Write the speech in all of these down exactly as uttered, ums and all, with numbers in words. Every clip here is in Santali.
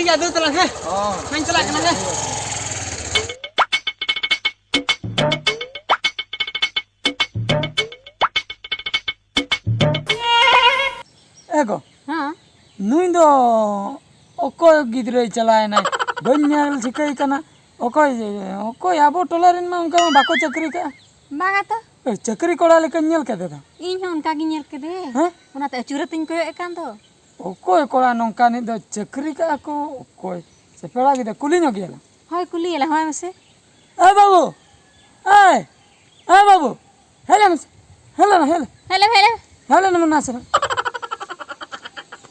ᱴᱷᱤᱠ ᱜᱮᱭᱟ, ᱫᱩ ᱛᱟᱞᱟᱝ, ᱦᱮᱸ᱾ ᱚ᱾ ᱢᱟᱧ ᱪᱟᱞᱟᱜ ᱠᱟᱱᱟ, ᱦᱮᱸ᱾ ᱮ ᱜᱚ, ᱦᱮᱸ᱾ ᱱᱩᱭ ᱫᱚ ᱚᱠᱚᱭ ᱜᱤᱫᱽᱨᱟᱹᱭ ᱪᱟᱞᱟᱣᱮᱱᱟᱭ? ᱵᱟᱹᱧ ᱧᱮᱞ ᱴᱷᱤᱠᱟᱹᱭ ᱠᱟᱱᱟ᱾ ᱚᱠᱚᱭ, ᱚᱠᱚᱭ ᱟᱵᱚ ᱴᱚᱞᱟ ᱨᱮᱱ ᱢᱟ ᱚᱱᱠᱟ ᱢᱟ ᱵᱟᱠᱚ ᱪᱟᱹᱠᱨᱤ ᱠᱟᱜᱼᱟ᱾ ᱵᱟᱝᱟ ᱛᱚ᱾ ᱮ, ᱪᱟᱹᱠᱨᱤ ᱠᱚᱲᱟ ᱞᱮᱠᱟᱧ ᱧᱮᱞ ᱠᱮᱫᱮ ᱫᱚ᱾ ᱤᱧ ᱦᱚᱸ ᱚᱱᱠᱟ ᱜᱤᱧ ᱧᱮᱞ ᱠᱮᱫᱮ᱾ ᱦᱮᱸ? ᱚᱱᱟᱛᱮ ᱟᱹᱪᱩᱨ ᱟᱹᱛᱤᱧ ᱠᱚᱭᱚᱜ ᱮ ᱠᱟᱱ ᱫᱚ᱾ ᱚᱠᱚᱭ ᱠᱚᱲᱟ ᱱᱚᱝᱠᱟᱱᱤᱡ ᱫᱚ ᱪᱟᱹᱠᱨᱤ ᱠᱟᱜᱼᱟ ᱠᱚ? ᱚᱠᱚᱭ? ᱥᱮ ᱯᱮᱲᱟ ᱜᱤᱫᱽᱨᱟᱹ ᱠᱩᱞᱤ ᱧᱚᱜ ᱜᱮᱭᱟᱞᱟᱝ᱾ ᱦᱳᱭ, ᱠᱩᱞᱤᱭᱟᱞᱟᱝ, ᱦᱳᱭ ᱢᱟᱥᱮ᱾ ᱮ ᱵᱟᱹᱵᱩ, ᱮᱭ, ᱮ ᱵᱟᱹᱵᱩ, ᱦᱮᱡ ᱞᱮᱱ ᱢᱮᱥᱮ᱾ ᱦᱮᱡ ᱞᱮᱱ, ᱦᱮᱡ ᱞᱮᱱ᱾ ᱦᱮᱡ ᱞᱮᱢ, ᱦᱮᱡ ᱞᱮᱢ᱾ ᱦᱮᱡ ᱞᱮᱱ ᱢᱮ ᱱᱟᱥᱮ᱾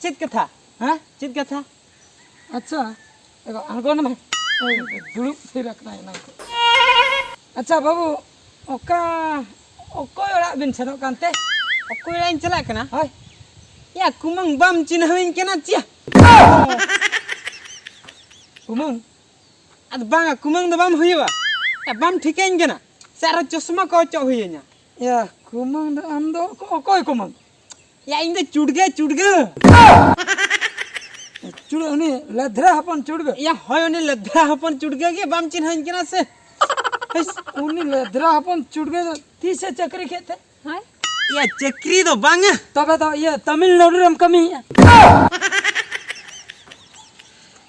ᱪᱮᱫ ᱠᱟᱛᱷᱟ? ᱦᱮᱸ? ᱪᱮᱫ ᱠᱟᱛᱷᱟ? ᱟᱪᱪᱷᱟ, ᱮ ᱵᱟ, ᱟᱬᱜᱚᱱ ᱢᱮ᱾ ᱮᱭ, ᱫᱩᱲᱩᱵ ᱛᱷᱤᱨ ᱟᱠᱟᱱᱟᱭ ᱮᱱᱟᱝ ᱠᱷᱚᱱ᱾ ᱟᱪᱪᱷᱟ ᱵᱟᱹᱵᱩ, ᱚᱠᱟ, ᱚᱠᱚᱭ ᱚᱲᱟᱜ ᱵᱤᱱ ᱥᱮᱱᱚᱜ ᱠᱟᱱᱛᱮ? ᱚᱠᱚᱭ ᱚᱲᱟᱜ ᱤᱧ ᱪᱟᱞᱟᱜ ᱠᱟᱱᱟ? ᱦᱳᱭ᱾ ᱭᱟ ᱠᱩᱢᱟᱹᱝ, ᱵᱟᱢ ᱪᱤᱱᱦᱟᱹᱣᱤᱧ ᱠᱟᱱᱟ ᱪᱮ? ᱠᱩᱢᱟᱹᱝ? ᱟᱫᱚ ᱵᱟᱝᱟ, ᱠᱩᱢᱟᱹᱝ ᱫᱚ ᱵᱟᱢ ᱦᱩᱭᱩᱜᱼᱟ᱾ ᱭᱟ, ᱵᱟᱢ ᱴᱷᱤᱠᱟᱹᱧ ᱠᱟᱱᱟ? ᱥᱮ ᱟᱨᱚ ᱪᱚᱥᱢᱟ ᱠᱚ ᱚᱪᱚᱜ ᱦᱩᱭᱟᱹᱧᱟ? ᱭᱟ ᱠᱩᱢᱟᱹᱝ ᱫᱚ ᱟᱢ ᱫᱚ ᱚᱠᱚ-, ᱚᱠᱚᱭ ᱠᱩᱢᱟᱹᱝ? ᱭᱟ, ᱤᱧ ᱫᱚ ᱪᱩᱰᱜᱟᱹ, ᱪᱩᱰᱜᱟᱹ᱾ ᱪᱩᱲ-, ᱩᱱᱤ ᱞᱮᱫᱷᱨᱟ ᱦᱚᱯᱚᱱ ᱪᱩᱰᱜᱟᱹ? ᱭᱟ, ᱦᱳᱭ, ᱩᱱᱤ ᱞᱮᱫᱷᱨᱟ ᱦᱚᱯᱚᱱ ᱪᱩᱰᱜᱟᱹ ᱜᱮ, ᱵᱟᱢ ᱪᱤᱱᱦᱟᱹᱧ ᱠᱟᱱᱟ ᱥᱮ? ᱦᱟᱹᱭ᱾ ᱩᱱᱤ ᱞᱮᱫᱷᱨᱟ ᱦᱚᱯᱚᱱ ᱪᱩᱰᱜᱟᱹ ᱫᱚ ᱛᱤᱥᱮ ᱪᱟᱹᱠᱨᱤ ᱠᱮᱫ ᱛᱮ? ᱦᱳᱭ᱾ ᱭᱟ, ᱪᱟᱹᱠᱨᱤ ᱫᱚ ᱵᱟᱝᱟ᱾ ᱛᱚᱵᱮ ᱫᱚ ᱤᱭᱟᱹ ᱛᱟᱢᱤᱞᱱᱟᱲᱩ ᱨᱮᱢ ᱠᱟᱹᱢᱤᱭᱮᱫᱼᱟ?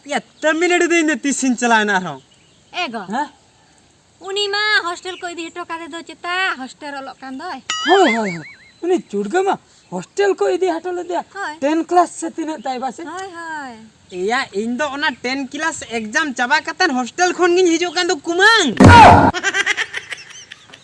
ᱭᱟ, ᱛᱟᱢᱤᱞᱱᱟᱲᱩ ᱫᱚ ᱤᱧ ᱫᱚ ᱛᱤᱥᱤᱧ ᱪᱟᱞᱟᱣᱮᱱᱟ ᱟᱨᱦᱚᱸ? ᱮ ᱜᱚ᱾ ᱦᱮᱸ? ᱩᱱᱤ ᱢᱟ ᱦᱳᱥᱴᱮᱞ ᱠᱚ ᱤᱫᱤ ᱦᱚᱴᱚ ᱠᱟᱫᱮ ᱫᱚ ᱪᱮᱛᱟ, ᱦᱳᱥᱴᱮᱞ ᱚᱞᱚᱜ ᱠᱟᱱ ᱫᱚᱭ᱾ ᱦᱳᱭ, ᱦᱳᱭ, ᱦᱳᱭ᱾ ᱩᱱᱤ ᱪᱩᱰᱜᱟᱹ ᱢᱟ ᱦᱳᱥᱴᱮᱞ ᱠᱚ ᱤᱫᱤ ᱦᱚᱴᱚ ᱞᱮᱫᱮᱭᱟ᱾ ᱦᱳᱭ᱾ ᱴᱮᱱ ᱠᱞᱟᱥ ᱥᱮ ᱛᱤᱱᱟᱹᱜ ᱛᱟᱭ ᱵᱟᱥᱮ? ᱦᱳᱭ, ᱦᱳᱭ᱾ ᱮᱭᱟ, ᱤᱧ ᱫᱚ ᱚᱱᱟ ᱴᱮᱱ ᱠᱞᱟᱥ ᱮᱠᱡᱟᱢ ᱪᱟᱵᱟ ᱠᱟᱛᱮᱱ ᱦᱳᱥᱴᱮᱞ ᱠᱷᱚᱱ ᱜᱤᱧ ᱦᱤᱡᱩᱜ ᱠᱟᱱ ᱫᱚ ᱠᱩᱢᱟᱹᱝ᱾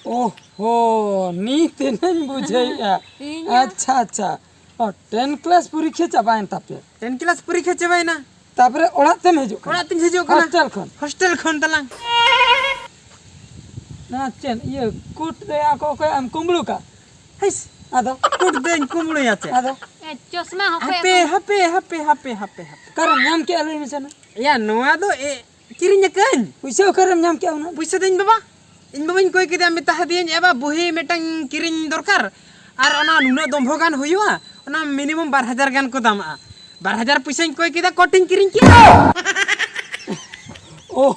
ᱳᱦᱳ, ᱱᱤᱛ ᱮᱱᱟᱧ ᱵᱩᱡᱷᱟᱹᱣᱮᱫᱼᱟ᱾ ᱤᱧ ᱦᱚᱸ᱾ ᱟᱪᱪᱷᱟ, ᱟᱪᱪᱷᱟ᱾ ᱚ, ᱴᱮᱱ ᱠᱞᱟᱥ ᱯᱚᱨᱤᱠᱠᱷᱟ ᱪᱟᱵᱟᱭᱮᱱ ᱛᱟᱯᱮᱭᱟ? ᱴᱮᱱ ᱠᱞᱟᱥ ᱯᱚᱨᱤᱠᱠᱷᱟ ᱪᱟᱵᱟᱭᱮᱱᱟ᱾ ᱛᱟᱯᱚᱨᱮ ᱚᱲᱟᱜ ᱛᱮᱢ ᱦᱤᱡᱩᱜ ᱠᱟᱱᱟ? ᱚᱲᱟᱜ ᱛᱤᱧ ᱦᱤᱡᱩᱜ ᱠᱟᱱᱟ᱾ ᱦᱳᱥᱴᱮᱞ ᱠᱷᱚᱱ? ᱦᱳᱥᱴᱮᱞ ᱠᱷᱚᱱ ᱛᱟᱞᱟᱝ᱾ ᱱᱚᱣᱟ ᱪᱮᱫ, ᱤᱭᱟᱹ, ᱠᱩᱴ ᱫᱚᱭᱟ ᱠᱚ ᱚᱠᱚᱭ ᱮᱢ ᱠᱩᱢᱵᱽᱲᱩ ᱠᱟᱜ? ᱦᱤᱥ, ᱟᱫᱚ? ᱠᱩᱴ ᱫᱚᱧ ᱠᱩᱢᱵᱽᱲᱩᱭᱟ ᱪᱮ? ᱟᱫᱚ? ᱮ, ᱪᱚᱥᱢᱟ ᱦᱚᱸ ᱦᱟᱯᱮ, ᱚᱠᱚᱭ ᱦᱟᱯᱮ, ᱦᱟᱯᱮ, ᱦᱟᱯᱮ, ᱦᱟᱯᱮ, ᱦᱟᱯᱮ᱾ ᱚᱠᱟᱨᱮᱢ ᱧᱟᱢ ᱠᱮᱜᱼᱟ ᱞᱟᱹᱭ ᱢᱮᱥᱮ ᱱᱟ? ᱮᱭᱟ, ᱱᱚᱣᱟ ᱫᱚ, ᱮ, ᱠᱤᱨᱤᱧ ᱟᱠᱟᱫᱟᱹᱧ᱾ ᱯᱩᱭᱥᱟᱹ ᱚᱠᱟᱨᱮᱢ ᱧᱟᱢ ᱠᱮᱜᱼᱟ ᱩᱱᱟᱹᱜ? ᱯᱩᱭᱥᱟᱹ ᱫᱚ ᱤᱧ ᱵᱟᱵᱟ, ᱤᱧ ᱵᱟᱵᱟᱧ ᱠᱚᱭ ᱠᱮᱫᱮᱭᱟ, ᱢᱮᱛᱟ ᱦᱟᱫᱮᱭᱟᱹᱧ, "ᱮ ᱵᱟ, ᱵᱩᱦᱤ ᱢᱤᱫᱴᱟᱝ ᱠᱤᱨᱤᱧ ᱫᱚᱨᱠᱟᱨ, ᱟᱨ ᱚᱱᱟ ᱱᱩᱱᱟᱹᱜ ᱫᱚᱢᱵᱷᱚ ᱜᱟᱱ ᱦᱩᱭᱩᱜᱼᱟ, ᱚᱱᱟ ᱢᱤᱱᱤᱢᱟᱢ ᱵᱟᱨ ᱦᱟᱡᱟᱨ ᱜᱟᱱ ᱠᱚ ᱫᱟᱢᱟᱜᱼᱟ᱾" ᱵᱟᱨ ᱦᱟᱡᱟᱨ ᱯᱚᱭᱥᱟᱧ ᱠᱚᱭ ᱠᱮᱫᱟ, ᱠᱚᱴᱤᱧ ᱠᱤᱨᱤᱧ ᱠᱮᱫᱟ᱾ ᱚ,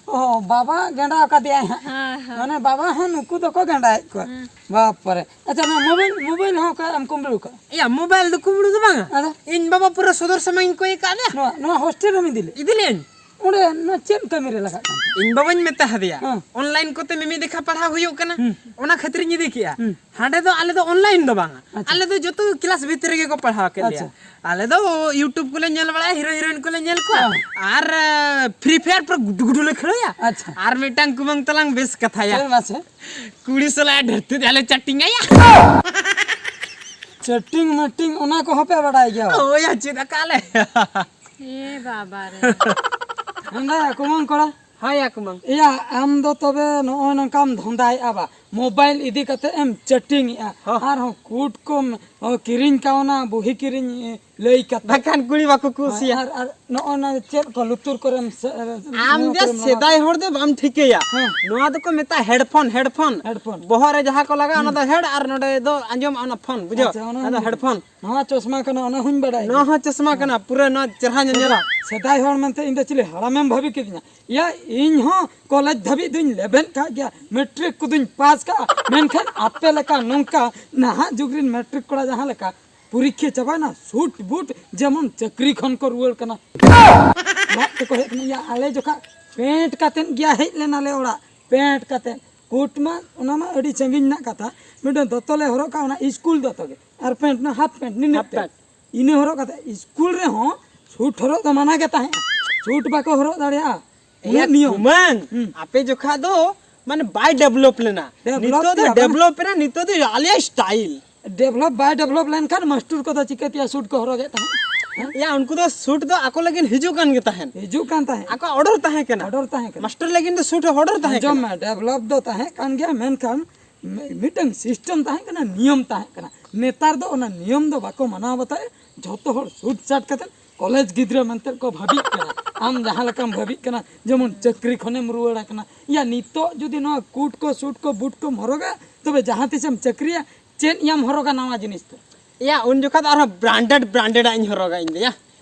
ᱚ, ᱵᱟᱵᱟ ᱜᱟᱸᱰᱟᱣ ᱠᱟᱫᱮᱭᱟᱭ ᱦᱟᱸᱜ᱾ ᱦᱮᱸ, ᱦᱮᱸ᱾ ᱢᱟᱱᱮ ᱵᱟᱵᱟ ᱦᱚᱸ ᱱᱩᱠᱩ ᱫᱚᱠᱚ ᱜᱟᱸᱰᱟᱭᱮᱫ ᱠᱚᱣᱟ᱾ ᱦᱮᱸ᱾ ᱵᱟᱯ ᱨᱮ᱾ ᱟᱪᱪᱷᱟ, ᱱᱚᱣᱟ ᱢᱳᱵᱟᱭᱤᱞ, ᱢᱳᱵᱟᱭᱤᱞ ᱦᱚᱸ ᱚᱠᱟ ᱮᱢ ᱠᱩᱢᱵᱽᱲᱩ ᱠᱟᱜᱼᱟ? ᱮᱭᱟ, ᱢᱳᱵᱟᱭᱤᱞ ᱫᱚ ᱠᱩᱢᱵᱽᱲᱩ ᱫᱚ ᱵᱟᱝᱟ᱾ ᱟᱫᱚ? ᱤᱧ ᱵᱟᱵᱟ ᱯᱩᱨᱟᱹ ᱥᱚᱫᱚᱨ ᱥᱟᱢᱟᱱ ᱤᱧ ᱠᱚᱭ ᱟᱠᱟᱫ ᱫᱮᱭᱟ᱾ ᱱᱚᱣᱟ, ᱱᱚᱣᱟ ᱦᱳᱥᱴᱮᱞ ᱨᱮᱢ ᱤᱫᱤ ᱞᱮᱫ? ᱤᱫᱤ ᱞᱮᱫ᱾ ᱚᱸᱰᱮ ᱱᱚᱣᱟ ᱪᱮᱫ ᱠᱟᱹᱢᱤ ᱨᱮ ᱞᱟᱜᱟᱜ ᱠᱟᱱ ᱛᱟᱢᱟ? ᱤᱧ ᱵᱟᱵᱟᱧ ᱢᱮᱛᱟ ᱦᱟᱫᱮᱭᱟ᱾ ᱦᱮᱸ᱾ ᱚᱱᱞᱟᱭᱤᱱ ᱠᱚᱛᱮ ᱢᱤᱢᱤᱫ ᱫᱮᱠᱷᱟ ᱯᱟᱲᱦᱟᱣ ᱦᱩᱭᱩᱜ ᱠᱟᱱᱟ᱾ ᱦᱩᱸ᱾ ᱚᱱᱟ ᱠᱷᱟᱹᱛᱤᱨ ᱤᱧ ᱤᱫᱤ ᱠᱮᱜᱼᱟ᱾ ᱦᱩᱸ᱾ ᱦᱟᱸᱰᱮ ᱫᱚ ᱟᱞᱮ ᱫᱚ ᱚᱱᱞᱟᱭᱤᱱ ᱫᱚ ᱵᱟᱝᱟ᱾ ᱟᱪᱪᱷᱟ᱾ ᱟᱞᱮ ᱫᱚ ᱡᱚᱛᱚ ᱠᱞᱟᱥ ᱵᱷᱤᱛᱤᱨ ᱨᱮᱜᱮ ᱠᱚ ᱯᱟᱲᱦᱟᱣ ᱠᱮᱫ ᱞᱮᱭᱟ᱾ ᱟᱪᱪᱷᱟ᱾ ᱟᱞᱮ ᱫᱚ YouTube ᱠᱚᱞᱮ ᱧᱮᱞ ᱵᱟᱲᱟᱭᱟ, ᱦᱤᱨᱳ ᱦᱤᱨᱳᱭᱤᱱ ᱠᱚᱞᱮ ᱧᱮᱞ ᱠᱚᱣᱟ᱾ ᱦᱮᱸ᱾ ᱟᱨ, ᱮ, Free Fire ᱯᱩᱨᱟᱹ ᱜᱩᱰᱩ ᱜᱩᱰᱩ ᱞᱮ ᱠᱷᱮᱞᱳᱭᱟ᱾ ᱟᱪᱪᱷᱟ᱾ ᱟᱨ ᱢᱤᱫᱴᱟᱝ ᱠᱩᱢᱟᱹᱝ ᱛᱟᱞᱟᱝ ᱵᱮᱥ ᱠᱟᱛᱷᱟᱭᱟ᱾ ᱦᱮᱸ, ᱢᱟᱥᱮ᱾ ᱠᱩᱲᱤ ᱥᱟᱞᱟᱜ ᱰᱷᱟᱹᱨᱛᱤ ᱛᱮ ᱟᱞᱮ ᱪᱟᱴᱤᱝ ᱟᱭᱟ᱾ ᱪᱟᱴᱤᱝ ᱢᱟᱴᱤᱝ ᱚᱱᱟ ᱠᱚᱦᱚᱸ ᱯᱮ ᱵᱟᱰᱟᱭ ᱜᱮᱭᱟ? ᱦᱳᱭ, ᱟᱨ ᱪᱮᱫ ᱟᱠᱟᱫ ᱞᱮ᱾ ᱮ ᱵᱟᱵᱟ ᱨᱮ᱾ ᱦᱮᱸᱫᱟᱭᱟ ᱠᱩᱢᱟᱹᱝ ᱠᱚᱲᱟ᱾ ᱦᱳᱭ ᱭᱟ ᱠᱩᱢᱟᱹᱝ᱾ ᱮᱭᱟ, ᱟᱢ ᱫᱚ ᱛᱚᱵᱮ ᱱᱚᱜᱼᱚᱭ ᱱᱚᱝᱠᱟᱢ ᱫᱷᱚᱸᱫᱟᱭᱮᱫᱼᱟ ᱵᱟ, ᱢᱳᱵᱟᱭᱤᱞ ᱤᱫᱤ ᱠᱟᱛᱮ ᱮᱢ ᱪᱮᱴᱤᱝ ᱮᱫᱼᱟ, ᱦᱚᱸ᱾ ᱟᱨᱦᱚᱸ ᱠᱳᱰ ᱠᱚᱢ, ᱚ, ᱠᱤᱨᱤᱧ ᱠᱟᱣᱱᱟ, ᱵᱩᱦᱤ ᱠᱤᱨᱤᱧ, ᱮ, ᱞᱟᱹᱭ ᱠᱟᱛᱮ᱾ ᱵᱟᱠᱷᱟᱱ ᱠᱩᱲᱤ ᱵᱟᱠᱚ ᱠᱩᱥᱤᱭᱟ᱾ ᱟᱨ, ᱟᱨ ᱱᱚᱜᱼᱚᱭ ᱱᱚᱣᱟ ᱪᱮᱫ ᱠᱚ ᱞᱩᱛᱩᱨ ᱠᱚᱨᱮᱢ ᱥᱮ-, ᱟᱢ ᱱᱚᱣᱟ ᱡᱮ ᱠᱚᱨᱮᱢ ᱞᱟᱜᱟᱣ ᱥᱮᱫᱟᱭ ᱦᱚᱲ ᱫᱚ ᱵᱟᱢ ᱴᱷᱤᱠᱟᱹᱭᱟ᱾ ᱦᱮᱸ᱾ ᱱᱚᱣᱟ ᱫᱚᱠᱚ ᱢᱮᱛᱟᱜᱼᱟ ᱦᱮᱰᱯᱷᱳᱱ, ᱦᱮᱰᱯᱷᱳᱱ᱾ ᱦᱮᱰᱯᱷᱳᱱ᱾ ᱵᱚᱦᱚᱜ ᱨᱮ ᱡᱟᱦᱟᱸ ᱠᱚ ᱞᱟᱜᱟᱜᱼᱟ, ᱚᱱᱟ ᱦᱩᱸ᱾ ᱫᱚ ᱦᱮᱰ, ᱟᱨ ᱱᱚᱰᱮ ᱫᱚ ᱟᱸᱡᱚᱢᱚᱜᱼᱟ, ᱚᱱᱟ ᱯᱷᱳᱱ, ᱵᱩᱡᱷᱟᱹᱣ? ᱟᱪᱪᱷᱟ, ᱚᱱᱟ ᱚᱱᱟ ᱫᱚ ᱦᱩᱧ ᱦᱮᱰᱯᱷᱳᱱ᱾ ᱱᱚᱣᱟ ᱪᱚᱥᱢᱟ ᱠᱟᱱᱟ, ᱚᱱᱟ ᱦᱚᱸᱧ ᱵᱟᱰᱟᱭ ᱱᱚᱣᱟ ᱜᱮᱭᱟ᱾ ᱦᱚᱸ ᱪᱚᱥᱢᱟ ᱠᱟᱱᱟ, ᱯᱩᱨᱟᱹ ᱱᱚᱣᱟ ᱪᱮᱦᱨᱟ ᱧᱮᱧᱮᱞᱟ᱾ ᱥᱮᱫᱟᱭ ᱦᱚᱲ ᱢᱮᱱᱛᱮ ᱤᱧ ᱫᱚ ᱪᱤᱞᱤ ᱦᱟᱲᱟᱢᱮᱢ ᱵᱷᱟᱵᱤ ᱠᱤᱫᱤᱧᱟ? ᱭᱟ, ᱤᱧ ᱦᱚᱸ ᱠᱚᱞᱮᱡᱽ ᱫᱷᱟᱹᱵᱤᱡ ᱫᱩᱧ ᱞᱮᱵᱮᱫ ᱠᱟᱜ ᱜᱮᱭᱟ, ᱢᱮᱴᱨᱤᱠ ᱠᱚᱫᱩᱧ ᱯᱟᱥ ᱠᱟᱜᱼᱟ, ᱢᱮᱱᱠᱷᱟᱱ ᱟᱯᱮ ᱞᱮᱠᱟ ᱱᱚᱝᱠᱟ ᱱᱟᱦᱟᱜ ᱡᱩᱜᱽ ᱨᱮᱱ ᱢᱮᱴᱨᱤᱠ ᱠᱚᱲᱟ ᱡᱟᱦᱟᱸ ᱞᱮᱠᱟ ᱯᱚᱨᱤᱠᱠᱷᱟ ᱪᱟᱵᱟᱭᱱᱟ, ᱥᱩᱴ ᱵᱩᱴ ᱡᱮᱢᱚᱱ ᱪᱟᱹᱠᱨᱤ ᱠᱷᱚᱱ ᱠᱚ ᱨᱩᱣᱟᱹᱲ ᱠᱟᱱᱟ᱾ ᱚᱲᱟᱜ ᱛᱮᱠᱚ ᱦᱮᱡ ᱠᱟᱱᱟ᱾ ᱭᱟ, ᱟᱞᱮ ᱡᱚᱠᱷᱟᱜ ᱯᱮᱱᱴ ᱠᱟᱛᱮᱫ ᱜᱮᱭᱟ ᱦᱮᱡ ᱞᱮᱱᱟᱞᱮ ᱚᱲᱟᱜ, ᱯᱮᱱᱴ ᱠᱟᱛᱮᱫ᱾ ᱠᱳᱴ ᱢᱟ ᱚᱱᱟ ᱢᱟ ᱟᱹᱰᱤ ᱥᱟᱺᱜᱤᱧ ᱨᱮᱱᱟᱜ ᱠᱟᱛᱷᱟ, ᱢᱤᱫᱴᱮᱱ ᱫᱚᱛᱚ ᱞᱮ ᱦᱚᱨᱚᱜ ᱠᱟᱜᱼᱟ, ᱚᱱᱟ ᱥᱠᱩᱞ ᱫᱚᱛᱚ ᱜᱮ, ᱟᱨ ᱯᱮᱱᱴ, ᱚᱱᱟ ᱦᱟᱯ ᱯᱮᱱᱴ, ᱱᱤᱱᱟᱹᱜ ᱦᱟᱯ ᱯᱮᱱᱴ᱾ ᱯᱮᱱᱴ᱾ ᱤᱱᱟᱹ ᱦᱚᱨᱚᱜ ᱠᱟᱛᱮ ᱥᱠᱩᱞ ᱨᱮᱦᱚᱸ ᱥᱩᱴ ᱦᱚᱨᱚᱜ ᱫᱚ ᱢᱟᱱᱟ ᱜᱮ ᱛᱟᱦᱮᱸᱜᱼᱟ, ᱥᱩᱴ ᱵᱟᱠᱚ ᱦᱚᱨᱚᱜ ᱫᱟᱲᱮᱭᱟᱜᱼᱟ, ᱩᱱᱟᱹᱜ ᱮᱭᱟ ᱱᱤᱭᱚᱢ᱾ ᱠᱩᱢᱟᱹᱝ, ᱦᱩᱸ᱾ ᱟᱯᱮ ᱡᱚᱠᱷᱟ ᱫᱚ ᱢᱟᱱᱮ ᱵᱟᱭ ᱰᱮᱵᱷᱞᱚᱯ ᱞᱮᱱᱟ, ᱰᱮᱵᱷᱞᱚᱯ ᱱᱤᱛᱚᱜ ᱫᱚ ᱜᱮᱭᱟ ᱵᱟᱝ? ᱰᱮᱵᱷᱞᱚᱯ ᱮᱱᱟ, ᱱᱤᱛᱚᱜ ᱫᱚ ᱟᱞᱮᱭᱟᱜ ᱥᱴᱟᱭᱤᱞ᱾ ᱰᱮᱵᱷᱞᱚᱯ ᱵᱟᱭ ᱰᱮᱵᱷᱞᱚᱯ ᱞᱮᱱᱠᱷᱟᱱ ᱢᱟᱥᱴᱩᱨ ᱠᱚᱫᱚ ᱪᱤᱠᱟᱹᱛᱮᱭᱟ ᱥᱩᱴ ᱠᱚ ᱦᱚᱨᱚᱜᱮᱫ ᱛᱟᱦᱮᱸᱫ? ᱦᱮᱸ? ᱭᱟ, ᱩᱱᱠᱩ ᱫᱚ ᱥᱩᱴ ᱫᱚ ᱟᱠᱚ ᱞᱟᱹᱜᱤᱫ ᱦᱤᱡᱩᱜ ᱠᱟᱱ ᱜᱮ ᱛᱟᱦᱮᱸᱫ᱾ ᱦᱤᱡᱩᱜ ᱠᱟᱱ ᱛᱟᱦᱮᱸᱫ᱾ ᱟᱠᱚᱣᱟᱜ ᱚᱰᱟᱨ ᱛᱟᱦᱮᱸ ᱠᱟᱱᱟ᱾ ᱚᱰᱟᱨ ᱛᱟᱦᱮᱸ ᱠᱟᱱᱟ᱾ ᱢᱟᱥᱴᱟᱨ ᱞᱟᱹᱜᱤᱫ ᱫᱚ ᱥᱩᱴ ᱚᱰᱟᱨ ᱛᱟᱦᱮᱸ ᱟᱸᱡᱚᱢ ᱠᱟᱱᱟ᱾ ᱢᱮ, ᱰᱮᱵᱷᱞᱚᱯ ᱫᱚ ᱛᱟᱦᱮᱸ ᱠᱟᱱ ᱜᱮᱭᱟ, ᱢᱮᱱᱠᱷᱟᱱ ᱢᱤ-, ᱢᱤᱫᱴᱟᱝ ᱥᱤᱥᱴᱮᱢ ᱛᱟᱦᱮᱸ ᱠᱟᱱᱟ, ᱱᱤᱭᱚᱢ ᱛᱟᱦᱮᱸ ᱠᱟᱱᱟ᱾ ᱱᱮᱛᱟᱨ ᱫᱚ ᱚᱱᱟ ᱱᱤᱭᱚᱢ ᱫᱚ ᱵᱟᱠᱚ ᱢᱟᱱᱟᱣ ᱵᱟᱛᱟᱣᱮᱫ, ᱡᱷᱚᱛᱚ ᱦᱚᱲ ᱥᱩᱴ ᱥᱟᱴ ᱠᱟᱛᱮ ᱠᱚᱞᱮᱡᱽ ᱜᱤᱫᱽᱨᱟᱹ ᱢᱮᱱᱛᱮ ᱠᱚ ᱵᱷᱟᱹᱵᱤᱜ ᱠᱟᱱᱟ᱾ ᱟᱢ ᱡᱟᱦᱟᱸ ᱞᱮᱠᱟᱢ ᱵᱷᱟᱹᱵᱤᱜ ᱠᱟᱱᱟ, ᱡᱮᱢᱚᱱ ᱪᱟᱹᱠᱨᱤ ᱠᱷᱚᱱᱮᱢ ᱨᱩᱣᱟᱹᱲ ᱟᱠᱟᱱᱟ᱾ ᱭᱟ, ᱱᱤᱛᱚᱜ ᱡᱩᱫᱤ ᱱᱚᱣᱟ ᱠᱩᱴ ᱠᱚ, ᱥᱩᱴ ᱠᱚ, ᱵᱩᱴ ᱠᱚᱢ ᱦᱚᱨᱚᱜᱟ, ᱛᱚᱵᱮ ᱡᱟᱦᱟᱸ ᱛᱤᱥᱮᱢ ᱪᱟᱹᱠᱨᱤᱭᱟ, ᱪᱮᱫ ᱭᱟᱢ ᱦᱚᱨᱚᱜᱟ ᱱᱟᱣᱟ ᱡᱤᱱᱤᱥ ᱫᱚ? ᱮᱭᱟ, ᱩᱱ ᱡᱚᱠᱷᱟ ᱫᱚ ᱟᱨᱦᱚᱸ ᱵᱨᱟᱱᱰᱮᱰ ᱵᱨᱟᱱᱰᱮᱰ ᱟᱜ ᱤᱧ ᱦᱚᱨᱚᱜᱟ ᱤᱧ ᱫᱚ, ᱭᱟ᱾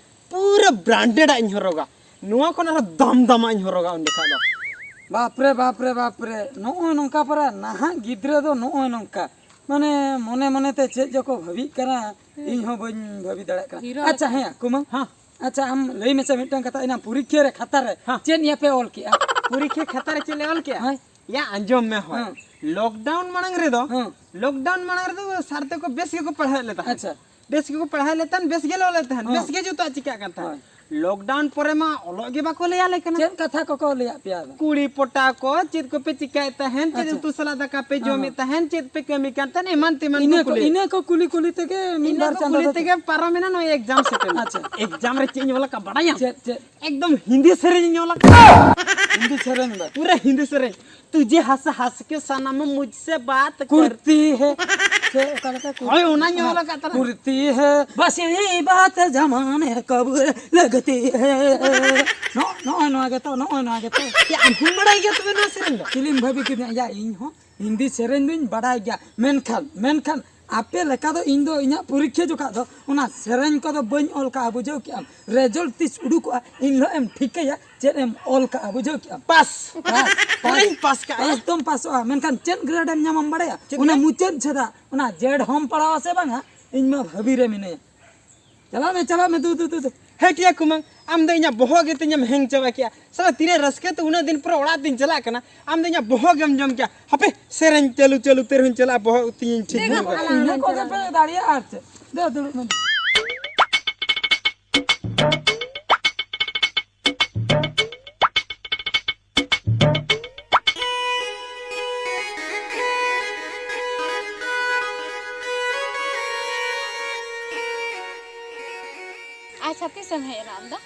ᱯᱩᱨᱟᱹ ᱵᱨᱟᱱᱰᱮᱰ ᱟᱜ ᱤᱧ ᱦᱚᱨᱚᱜᱟ᱾ ᱱᱚᱣᱟ ᱠᱷᱚᱱ ᱟᱨᱦᱚᱸ ᱫᱟᱢ ᱫᱟᱢᱟᱜ ᱤᱧ ᱦᱚᱨᱚᱜᱟ ᱩᱱ ᱡᱚᱠᱷᱟ ᱫᱚ᱾ ᱵᱟᱯᱨᱮ, ᱵᱟᱯᱨᱮ, ᱵᱟᱯᱨᱮ, ᱱᱚᱜᱼᱚᱭ ᱱᱚᱝᱠᱟ ᱯᱟᱨᱟ ᱱᱟᱦᱟᱜ ᱜᱤᱫᱽᱨᱟᱹ ᱫᱚ ᱱᱚᱜᱼᱚᱭ ᱱᱚᱝᱠᱟ᱾ ᱢᱟᱱᱮ ᱢᱚᱱᱮ ᱢᱚᱱᱮ ᱛᱮ ᱪᱮᱫ ᱡᱚᱠᱚ ᱵᱷᱟᱹᱵᱤᱜ ᱠᱟᱱᱟ, ᱤᱧ ᱦᱚᱸ ᱵᱟᱹᱧ ᱵᱷᱟᱹᱵᱤ ᱫᱟᱲᱮᱭᱟᱜ ᱠᱟᱱᱟ᱾ ᱦᱤᱨᱳ ᱟᱪᱪᱷᱟ, ᱞᱮᱠᱟ᱾ ᱦᱮᱸ, ᱠᱩᱢᱟᱹᱝ᱾ ᱦᱮᱸ᱾ ᱟᱪᱪᱷᱟ, ᱟᱢ ᱞᱟᱹᱭ ᱢᱮᱥᱮ ᱢᱤᱫᱴᱟᱝ ᱠᱟᱛᱷᱟ, ᱮᱱᱟᱝ ᱯᱚᱨᱤᱠᱠᱷᱟ ᱨᱮ ᱠᱷᱟᱛᱟ ᱨᱮ ᱦᱮᱸ᱾ ᱪᱮᱫ ᱱᱤᱭᱟᱹ ᱯᱮ ᱚᱞ ᱠᱮᱜᱼᱟ? ᱯᱚᱨᱤᱠᱠᱷᱟ ᱠᱷᱟᱛᱟ ᱨᱮ ᱪᱮᱫ ᱞᱮ ᱚᱞ ᱠᱮᱜᱼᱟ? ᱦᱳᱭ᱾ ᱭᱟ, ᱟᱸᱡᱚᱢ ᱢᱮ ᱦᱳᱭ᱾ ᱦᱮᱸ᱾ ᱞᱚᱠᱰᱟᱣᱩᱱ ᱢᱟᱲᱟᱝ ᱨᱮᱫᱚ, ᱦᱮᱸ᱾ ᱞᱚᱠᱰᱟᱣᱩᱱ ᱢᱟᱲᱟᱝ ᱨᱮᱫᱚ ᱥᱟᱨ ᱛᱮᱠᱚ ᱵᱮᱥ ᱜᱮᱠᱚ ᱯᱟᱲᱦᱟᱣᱮᱫ ᱞᱮ ᱛᱟᱦᱮᱸᱫ᱾ ᱟᱪᱪᱷᱟ᱾ ᱵᱮᱥ ᱜᱮᱠᱚ ᱯᱟᱲᱦᱟᱣᱮᱫ ᱞᱮ ᱛᱟᱦᱮᱸᱫ, ᱵᱮᱥ ᱜᱮᱞᱮ ᱚᱞᱮᱫ ᱛᱟᱦᱮᱸᱫ, ᱦᱮᱸ᱾ ᱵᱮᱥ ᱜᱮ ᱡᱚᱛᱚᱣᱟᱜ ᱪᱤᱠᱟᱹᱜ ᱠᱟᱱ ᱛᱟᱦᱮᱸᱫ᱾ ᱦᱳᱭ᱾ ᱞᱚᱠᱰᱟᱣᱩᱱ ᱯᱚᱨᱮ ᱢᱟ ᱚᱞᱚᱜ ᱜᱮ ᱵᱟᱠᱚ ᱞᱟᱹᱭᱟ ᱞᱮ ᱠᱟᱱᱟ᱾ ᱪᱮᱫ ᱠᱟᱛᱷᱟ ᱠᱚᱠᱚ ᱞᱟᱹᱭᱟᱫ ᱯᱮᱭᱟ ᱟᱫᱚ? ᱠᱩᱲᱤ ᱯᱚᱴᱟ ᱠᱚ, ᱪᱮᱫ ᱠᱚᱯᱮ ᱪᱤᱠᱟᱹᱭᱮᱫ ᱛᱟᱦᱮᱸᱫ, ᱪᱮᱫ ᱟᱪᱪᱷᱟ᱾ ᱩᱛᱩ ᱥᱟᱞᱟᱜ ᱫᱟᱠᱟ ᱯᱮ ᱦᱮᱸ, ᱡᱚᱢᱮᱫ ᱦᱮᱸ᱾ ᱛᱟᱦᱮᱸᱫ, ᱪᱮᱫ ᱯᱮ ᱠᱟᱹᱢᱤ ᱠᱟᱱ ᱛᱟᱦᱮᱸᱫ, ᱮᱢᱟᱱ ᱛᱮᱢᱟᱱ ᱤᱱᱟᱹ ᱠᱚ ᱠᱚ, ᱠᱩᱞᱤ᱾ ᱤᱱᱟᱹ ᱠᱚ ᱠᱩᱞᱤ ᱠᱩᱞᱤ ᱛᱮᱜᱮ ᱢᱤᱫ ᱤᱱᱟᱹ ᱵᱟᱨ ᱠᱚ ᱪᱟᱸᱫᱚ ᱠᱩᱞᱤ ᱫᱚ ᱛᱮᱜᱮ ᱯᱟᱨᱚᱢᱮᱱᱟ ᱱᱚᱜᱼᱚᱭ ᱮᱠᱡᱟᱢ ᱥᱮᱴᱮᱨ ᱮᱱᱟ᱾ ᱟᱪᱪᱷᱟ᱾ ᱮᱠᱡᱟᱢ ᱨᱮ ᱪᱮᱫ ᱤᱧ ᱚᱞ ᱟᱠᱟᱫ ᱵᱟᱲᱟᱭᱟᱢ? ᱪᱮᱫ, ᱪᱮᱫ? ᱮᱠᱫᱚᱢ ᱦᱤᱱᱫᱤ ᱥᱮᱨᱮᱧ ᱤᱧ ᱚᱞ ᱟᱠᱟᱫᱟ᱾ ᱦᱤᱱᱫᱤ ᱥᱮᱨᱮᱧ ᱫᱚ? ᱯᱩᱨᱟᱹ ᱦᱤᱱᱫᱤ ᱥᱮᱨᱮᱧ᱾ ᱛᱩᱡᱷᱮ ᱦᱟᱸᱥ ᱦᱟᱸᱥ ᱠᱮ ᱥᱟᱱᱟᱢ ᱢᱩᱡᱷᱥᱮ ᱵᱟᱛ ᱠᱟᱨ ᱠᱩᱨᱛᱤ ᱦᱮ, ᱪᱮᱫ, ᱚᱠᱟ ᱞᱮᱠᱟ ᱠᱩᱨᱛᱤ? ᱦᱳᱭ, ᱚᱱᱟᱧ ᱚᱞ ᱟᱠᱟᱫ ᱛᱟᱞᱟᱝ᱾ ᱠᱩᱨᱛᱤ ᱦᱮ, ᱵᱟᱥ ᱭᱮᱦᱤ ᱵᱟᱛ ᱡᱟᱢᱟᱱᱮ ᱠᱚ ᱵᱩᱨᱮ ᱞᱟᱜᱛᱤ ᱦᱮ᱾ ᱱᱚ-, ᱱᱚᱜᱼᱚᱭ ᱱᱚᱣᱟ ᱜᱮᱛᱚ, ᱱᱚᱜᱼᱚᱭ ᱱᱚᱣᱟ ᱜᱮᱛᱚ᱾ ᱭᱟ, ᱟᱢ ᱦᱚᱸᱢ ᱵᱟᱲᱟᱭ ᱜᱮᱭᱟ ᱛᱚᱵᱮ ᱱᱚᱣᱟ ᱥᱮᱨᱮᱧ ᱫᱚ? ᱪᱤᱞᱤᱢ ᱵᱷᱟᱹᱵᱤ ᱠᱤᱫᱤᱧᱟ? ᱭᱟ, ᱤᱧ ᱦᱚᱸ ᱦᱤᱱᱫᱤ ᱥᱮᱨᱮᱧ ᱫᱩᱧ ᱵᱟᱰᱟᱭ ᱜᱮᱭᱟ, ᱢᱮᱱᱠᱷᱟᱱ, ᱢᱮᱱᱠᱷᱟᱱ ᱟᱯᱮ ᱞᱮᱠᱟ ᱫᱚ ᱤᱧ ᱫᱚ ᱤᱧᱟᱹᱜ ᱯᱚᱨᱤᱠᱠᱷᱟ ᱡᱚᱠᱷᱟᱜ ᱫᱚ ᱚᱱᱟ ᱥᱮᱨᱮᱧ ᱠᱚᱫᱚ ᱵᱟᱹᱧ ᱚᱞ ᱠᱟᱜᱼᱟ, ᱵᱩᱡᱷᱟᱹᱣ ᱠᱮᱜᱼᱟᱢ? ᱨᱮᱡᱟᱞᱴ ᱛᱤᱥ ᱩᱰᱩᱠᱚᱜᱼᱟ, ᱤᱱ ᱦᱤᱞᱳᱜ ᱮᱢ ᱴᱷᱤᱠᱟᱹᱭᱟ ᱪᱮᱫ ᱮᱢ ᱚᱞ ᱠᱟᱜᱼᱟ, ᱵᱩᱡᱷᱟᱹᱣ ᱠᱮᱜᱼᱟᱢ? ᱯᱟᱥ᱾ ᱯᱟᱥ᱾ ᱯᱩᱨᱟᱹᱧ ᱯᱟᱥ ᱠᱟᱜᱼᱟ᱾ ᱯᱟᱥ ᱫᱚᱢ ᱯᱟᱥᱚᱜᱼᱟ, ᱢᱮᱱᱠᱷᱟᱱ ᱪᱮᱫ ᱜᱨᱮᱰ ᱮᱢ ᱧᱟᱢᱟᱢ ᱵᱟᱲᱟᱭᱟ? ᱪᱮᱫ ᱚᱱᱟ ᱜᱨᱮᱰ? ᱢᱩᱪᱟᱹᱫ ᱪᱷᱮᱫᱟ, ᱚᱱᱟ ᱡᱮᱰ ᱦᱚᱸᱢ ᱯᱟᱲᱟᱣᱟ ᱥᱮ ᱵᱟᱝᱟ, ᱤᱧ ᱢᱟ ᱵᱷᱟᱹᱵᱤ ᱨᱮ ᱢᱤᱱᱟᱹᱧᱟ᱾ ᱪᱟᱞᱟᱜ ᱢᱮ, ᱪᱟᱞᱟᱜ ᱢᱮ, ᱫᱩ, ᱫᱩ, ᱫᱩ, ᱫᱩ᱾ ᱦᱮᱸ ᱴᱤᱭᱟ ᱠᱩᱢᱟᱹᱝ, ᱟᱢ ᱫᱚ ᱤᱧᱟᱹᱜ ᱵᱚᱦᱚᱜ ᱜᱮ ᱛᱤᱧᱮᱢ ᱦᱮᱝ ᱪᱟᱵᱟ ᱠᱮᱜᱼᱟ᱾ ᱥᱟᱞᱟ ᱛᱤᱱᱟᱹᱜ ᱨᱟᱹᱥᱠᱟᱹ ᱛᱮ ᱩᱱᱟᱹᱜ ᱫᱤᱱ ᱯᱚᱨᱮ ᱚᱲᱟᱜ ᱛᱤᱧ ᱪᱟᱞᱟᱜ ᱠᱟᱱᱟ, ᱟᱢ ᱫᱚ ᱤᱧᱟᱹᱜ ᱵᱚᱦᱚᱜ ᱜᱮᱢ ᱡᱚᱢ ᱠᱮᱜᱼᱟ᱾ ᱦᱟᱯᱮ ᱥᱮᱨᱮᱧ ᱪᱟᱹᱞᱩ ᱪᱟᱹᱞᱩ ᱛᱮ ᱨᱮᱦᱚᱸᱧ ᱪᱟᱞᱟᱜᱼᱟ, ᱵᱚᱦᱚᱜ ᱛᱤᱧᱤᱧ ᱴᱷᱤᱠ ᱫᱮ ᱧᱚᱜ ᱜᱚᱜᱚ, ᱠᱟᱜᱼᱟ᱾ ᱟᱞᱟᱝ ᱤᱱᱟᱹ ᱞᱟᱝ ᱠᱚᱜᱮ ᱪᱟᱞᱟᱜᱼᱟ᱾ ᱯᱮ ᱫᱟᱲᱮᱭᱟᱜᱼᱟ ᱟᱨ ᱪᱮᱫ? ᱫᱮ, ᱫᱩᱲᱩᱵ ᱢᱮ᱾ ᱟᱪᱪᱷᱟ, ᱛᱤᱥᱮᱢ ᱦᱮᱡ ᱮᱱᱟ ᱟᱢ ᱫᱚ?